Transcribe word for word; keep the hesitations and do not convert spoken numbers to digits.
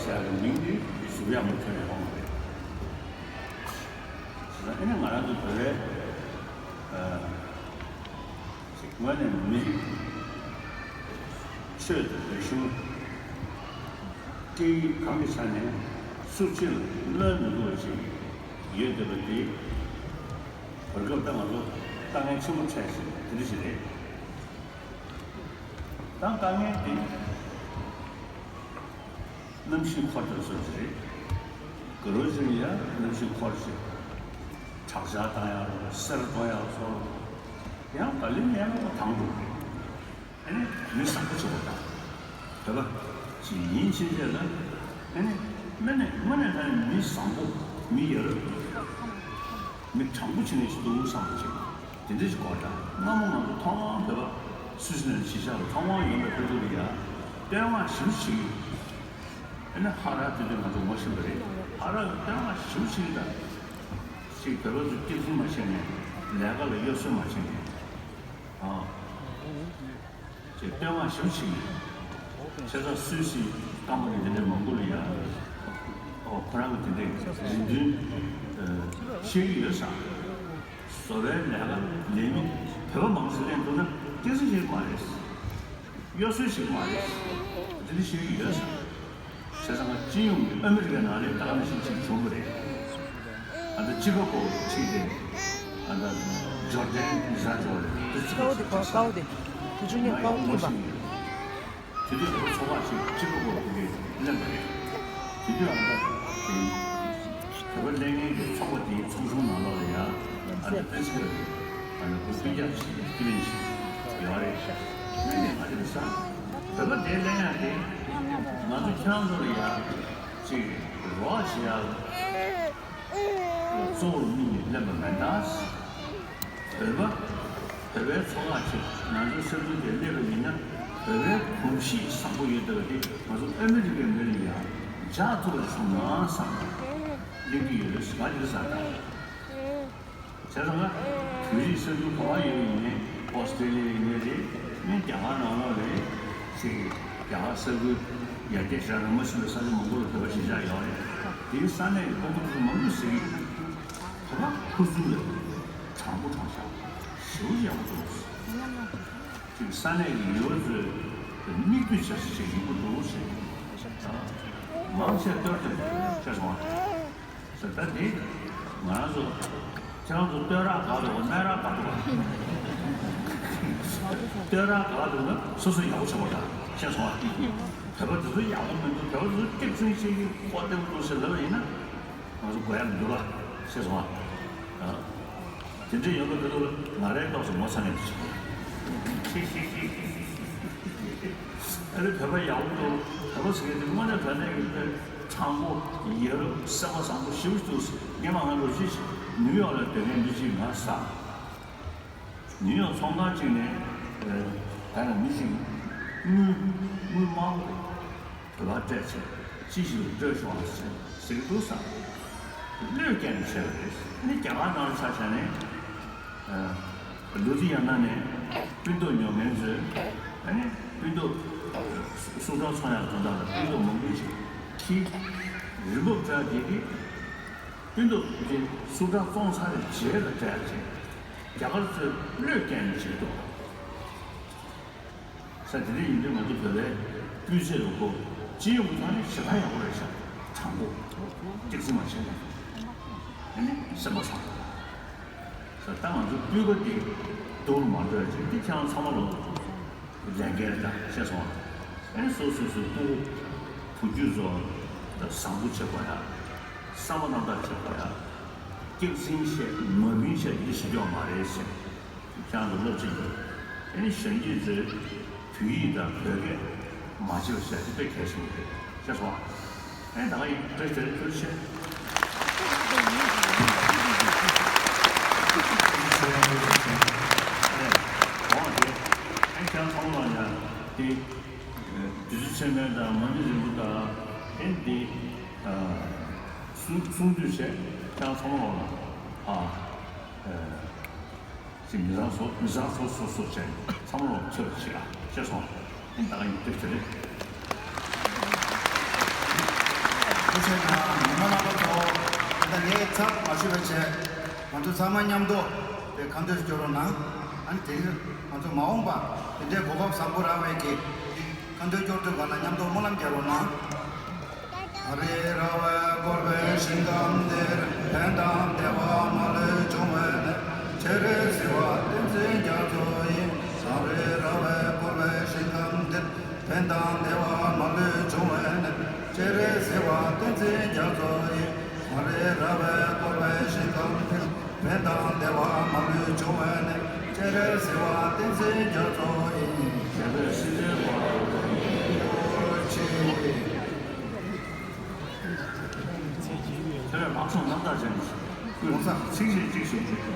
ཞག་གི་མིང་འདི་གཟུགས་ཡག་མོ་ཐོན་ནས་འོང་བ་རེད། ཨ་ནི་ང་རང་ཚོ་བོད་པའི་ཅིག་དངོས་གནས་མི་རིགས་ཆོས་དང་རིག་གཞུང་སྐད་ཡིག་གང་གི་ཆ་ནས་སུ་གཅིག་ལ་གནོད་མི་དགོས་པ་ཅིག་ཡོད་བསྡད་པ་འདི་བར་སྐབས་ད་ང་ཚོ་དཀའ་ངལ་ཆེན་པོ་འཕྲད་བཞིན་དེ་འདྲ་ཞིག་རེད། ད་དཀའ་ངལ་འདི། གནམ་གཤིས་འཁོར་དང་སོགས་ཀྱི་རེད། དགའ་རོགས་ཅན་ཡང་གནམ་གཤིས་འཁོར་ཞིག་དྲག་ཆར་བཏང་ཡག་རོགས་སེར་གཏོང་ཡག་སོགས་ཡང་ག་ལེ་ནས་ཡང་དང་དུ་རེད། ཨ་ནི་མི་བཟང་པོ་བྱེད་པ་དང་བོད་པ་ཅིག་ཡིན་ཕྱིན་ཆད་ལ་ཨ་ནི་དངོས་གནས་དངོས་གནས་ད་ནི་མི་བཟང་པོ་མི་ཡ་རབས། མི་དྲང་པོ་བྱེད་མཁན་ཞིག་འདུག་བསམ་པ་ཅིག་དེ་འདྲ་ཞིག་གོ་ད་སྔ་མོ་ང་ཚོ་ཐོག་མར་བོད་པ་སུད་སི་ནས་གཞིས་ཆགས་ལ་ཐོག་མར་ཡོང་པའི་ཁོ་ཚོ་ལ་ཡ་བསྟོད་བསྔགས་ཞེ་པོ་བྱེད་ཀྱི་ཡོད། ཨ་ནི་ཧ་ར་དེ་དུས་ང་ཚོ་ངོ་ཤེས་པ་རེད། ཧ་ར་གི་བསྟོད་བསྔགས་ཞེ་པོ་བྱེད་ཀྱི་ད་ཅིག་བོད་པ་ཚོ་སྐྱག་རྫུན་མ་བཤད་ནས་ལས་ཀ་ལ་གཡོ་ཟོལ་མ་བྱེད་ནས་ཨ། ཅེས་བསྟོད་བསྔགས་ཞེ་པོ་བྱེད་ཀྱི་ཡོད། བྱས་ཙང་སུད་སི་སྐམ་པོ་ནས་དེ་འདྲའི་མང་པོ་ལ་ཡང་ཨོ་ཁོ་རང་གི་དེ་འདྲའི་རེ་འདུན་བཤད་ཀྱི་ཡོད་ས། བཟོ་བའི་ལས་ཀ་ལས་མི་བོད་པ་མང་ཙམ་ལེན་ཐུབ་ན་སྐྱེ་སྲིད་ཞིག་མ་རེད། གཡོ་ཟོལ་ཞིག་མ་རེད། དེ་འདྲ་བཤད་ཀྱི་ཡོད་ས། བྱས་ཙང་སྤྱི་ཡོངས་ཀྱི་ཨ་མི་རི་ཀའི་ནང་ལ་ད་ག་ནང་བཞིན་ཅིག་བྱུང་བ་རེད། ཨ་ད་ཅི་ཀ་གོ་ཁྲིད་དེ། ཨ་ད་ཇོར་ཌན་མི་ས་ཇོར་ཌན་དེ་ཅི་ཀ་ཀའོ་དེ་ཀའོ་ཀའོ་དེ། དེ་ཆུ་ཉོ་ཀའོ་ཐིམ་པ། དེ་དུས་བོད་པ་ཚོགས་པ་ཞིག་སྤྱི་ཁོག་གོ་དེ་གས་གླེང་བ་རེད། དེ་དུས་ཨ་ད་དེ་བོད་པ་གླེང་མཁན་གྱི་ཚོགས་པ་དེའི་ཚོགས་ཆུང་ནང་ལོགས་ལ་ཡང་ཨ་ད་ཕྲན་སི་པལ་ཨ་ད་བོད་སྤུན་ཀྱག་ཞིག་ཀི་ལིན་ཞིག་ཡོད་རེད། ཨ་ནི་ང་དེ་ས་བོད་པ་དེ་གླེང་ཡག་དེ་ང་ཚོ་ཁྱེད་རང་ཚོ་ལ་ཡ་ཅིག་རོགས་བྱེད་ཡག་གཙོ་བོར་དམིགས་ནས་གླེང་བ་མིན་ད། བོད་པ། བོད་པའི་ཚོགས་ཁག་ཅིག་ང་ཚོའི་ས་ཁུལ་དེར་སླེབས་པ་ཡིན་ན་བོད་པའི་གོམས་གཤིས་བཟང་པོ་ཡོད་བསྡད་པ་དེ་ང་ཚོ་ཨ་མི་རི་ཀའི་མི་ལ་ཡང་འཇགས་ཐུབ་པ་བྱུང་ན་བསམ་ནས་གླེང་གི་ཡོད་རེད། ང་འདིར་ཟ་དང་། བྱས་ཙང་ང་བོད་རིགས་ས་ཁུལ་ག་པར་ཡོད་ཡིན་ནའི་ཨོ་སི་ཀྲེ་ལི་ཡ་ཡིན་ནའི་རེད། ཨ་ནི་རྒྱ་གར་ནང་ལོགས་རེད། ཅིག་རྒྱ་གར་ས་ཁུལ་ཡར་རྒྱས་ཞེ་དྲག་མ་ཕྱིན་པའི་ས་ཆ་མང་པོ་ལ་བོད་པ་གཞིས་ཆགས་ཡོད་རེད། དེའི་ས་གནས་ཀྱི་ཁོང་ཚོ་མང་པོས་ཟེར་གྱི་ཡོད། བོད་པ་ཁུ་སིམ་རེད། དྲང་པོ་དྲང་བཞག་ཞེ་པོ་ཅིག་ཡག་པོ་འདུག་ཅིག་ས་གནས་ཀྱི་ཡུལ་བ་ཚོས་མིག་ལྟོས་བྱ་ས་ཅིག་ཡོང་གི་འདུག་ཟེར། མང་ཆེ་བསྟོད་ཀྱི་འདུག་ཤེས་སོང་ཨ། ཟེར་ད་འདི་ང་རང་ཚོ་ཁྱེད་རང་ཚོ་བསྟོད་རག་དགའ་འདུག་ག་སྨད་རག་དགའ་འདུག་ག་བསྟོད་རག་དགའ་འདུག་ན་སོ་སོ་ཡག་པོ་བྱེད་དགོས་ད་ཤེས་སོང་ཨ། བོད་པ་དེ་ཚོ་ཡག་པོ་མི་འདུག་བོད་པ་དེ་ཚོ་སྐྱག་རྫུན་བཤད་ཀྱི་ཁོག་ལྟ་བུ་འདུག་ཟེར་ལབ་པ་ཡིན་ན། ང་ཚོ་དགོས་ཡག་མི་འདུག་ལ་ཤེས་སོང་ཨ། དེ་འདྲ་ཡོད་པ་དེ་ཚོ་ལ་ང་རའི་ཐོག་སུ་ངོ་ཚ་ནས་ཅི། ཨ་རི་བོད་པ་ཡག་པོ་འདུག་བོད་པ་ཟེར་མཁན་དེ་དངོས་གནས་དྲང་གནས་ཀྱི་དཔེ་དྲང་པོ་ཡ་རབས་སེམས་པ་བཟང་པོ་ཞེ་པོ་འདུག་སྔོན་མ་ང་ལོ་རྒྱུས་ཤིག་ནིའུ་ཡོག་ལ་སྡོད་མཁན་མི་གཅིག་ང་ཟ། ནིའུ་ཡོག་ཚོང་ཁང་གཅིག་ནས་ད་ནང་མི་གཅིག་དངུལ་དངུལ་དམར་པོ་རེད། བོད་པ་སྤྲད་ཚེ་ཅི་ཞིག་སྤྲོད་ཤོག་ཟེར་ཟེར་གྱི་འདུག་བསམ། བློས་བཀལ་ནས་བྱས་པ་རེད། ཨ་ནི་རྒྱ་གར་ནང་ལ་ཆ་བཞག་ནས་ལུ་དྷི་ཡ་ན་ནས་སྤུན་ཐོག་ཉོ་མཁན་ཚོས་ཨ་ནི་སྤུན་ཐོག་སུག་ཁྲག་ཚོང་ཡག་དོན་དག་ལ་སྤུན་ཐོག་མང་པོ་ཞིག་ཁྱི་རི་འབབ་བཀྲ་དེ་གི་སྤུན་ཐོག་དེ་སུག་ཁྲག་བཙོང་ཚར་བའི་རྗེས་ལ་སྤྲད་ཅིང་རྒྱ་གར་ཚོས་བློས་བཀལ་ནས་བྱེད་འདུག་ས་དེ་འདྲ་ཡིན་དུས་ང་ཚོ་བོད་པའི་སྤུས་ཚད་ལ་གོ་སྤྱི་ཡོངས་ཀྱི་ཐོག་ནས་ཞེ་དྲག་ཡག་པོ་རེད་ཤག་དྲང་པོ་སྐྱག་རྫུན་མ་བྱས་ནས་ཨ་ནི་སེམས་པ་བཟང་པོ་ས་ད་ང་ཚོ་སྤུས་ཀ་འདི་སྡུག་རུ་མ་འགྲོ་ཡ་ཅིག་འདི་ཁྱེད་རང་ཚང་མ་ལོ་ལས་འགན་རེད་ཤེས་སོང་ཨ། ཨ་ནི་སོ་སོ་སོའི་སྤུ་གུ་བུ་རྒྱུད་ཚོ་ད་བཟང་པོ་བྱེད་དགོས་ཡ། བསམ་པ་རྣམ་དག་བྱེད་དགོས་ཡ། སྐྱག་རྫུན་བཤད་མ་བུན་བཤད་འདི་ཞིག་ཡོད་མ་རེད་ཟེར། ཁྱེད་རང་ཚོ་སློབ་ཁྲིད་དགོས། ཨ་ནི་གཞོན་སྐྱེས་ཚོས་བོད་ཡིག་དང་བོད་སྐད་མ་བརྗེད་པ་བྱས་ཏེ་དཔེ་གལ་ཆེན་པོ་རེད་ཤེས་སོང་ཨ། ཨ་ནི་ད་ག་ཡིན་བཀྲ་ཤིས་བདེ་ལེགས་ཐུགས་རྗེ་ཆེ། ཨ་ནི་ཁྱེད་རང་ཚོ་ཚོ་ཚོ་ཨ་ནི་ཁྱེད་རང་ཚང་མ་ལོག་ཡ་དེ་དུས་ཚོད་ཆེན་མོ་དང་མ་འདི་རིང་པོ་དང་ཨ་ནི་འདི་གསུང་གསུང་དུས་བྱས་ཁྱེད་རང་ཚང་མ་ལོག་ལ་ཨ། ཅིག་མི་ཚང་སོ་མི་ཚང་སོ་སོ་སོ་བྱས་ཚང་མ་ལོག་ཆེ་བ་ཞིག་ཨ་ཤེས་སོང་། ཨིན་ད་ག་ཡིན་དེ་ཆེ་རེད། ཐུགས་རྗེ་གནང་། ཉི་མ་རྣམ་པ་ཚོ། ད་ལྟ་ངས་ཚབ་མ་ཞུས་པ་བྱས། ང་ཚོ་ཚང་མ་མཉམ་དུ་དེ་ཁ་འདོན་སྐྱོར་རོགས་གནང་། ཨ་ནི་དེ་ང་ཚོ་མ་འོངས་པ་དེ་འདྲའི་གོ་སྐབས་བཟང་པོ་རག་པའི་གི་ཁ་འདོན་སྐྱོར་དུས་ག་ལ་མཉམ་དུ་སྨོན་ལམ་རྒྱག་རོགས་གནང་། ཨ་རི་ར་བས་བསྐོར་བའི་ཞིང་ཁམས་འདིར། ཕན་དང་བདེ་བ་མ་ལུས་འབྱུང་བའི་གནས། སྤྱན་རས་གཟིགས་དཔལ་བསྟན་འཛིན་རྒྱ་མཚོ་ཡི། ཨ་རི་ར་བས་བསྐོར་བའི་ཞིང་ཁམས་འདིར། ཕན་དང་བདེ་བ་མ་ལུས་འབྱུང་བའི་གནས། སྤྱན་རས་གཟིགས་དཔལ་བསྟན་འཛིན་རྒྱ་མཚོ་ཡི། ཨ་རི་ར་བས་བསྐོར་བའི་ཞིང་ཁམས་འདིར། ཕན་དང་བདེ་བ་མ་ལུས་འབྱུང་བའི་གནས། སྤྱན་རས་གཟིགས་དཔལ་བསྟན་འཛིན་རྒྱ་མཚོ་ཡི། སྤྱན་རས་གཟིགས་དཔལ་ཡོད་ཅིག་དེ་བས་ལག་ཤོང་རྣམ་དག་ཅན་གྱི་ཚིག་གཞི་གཅིག་ཞུ།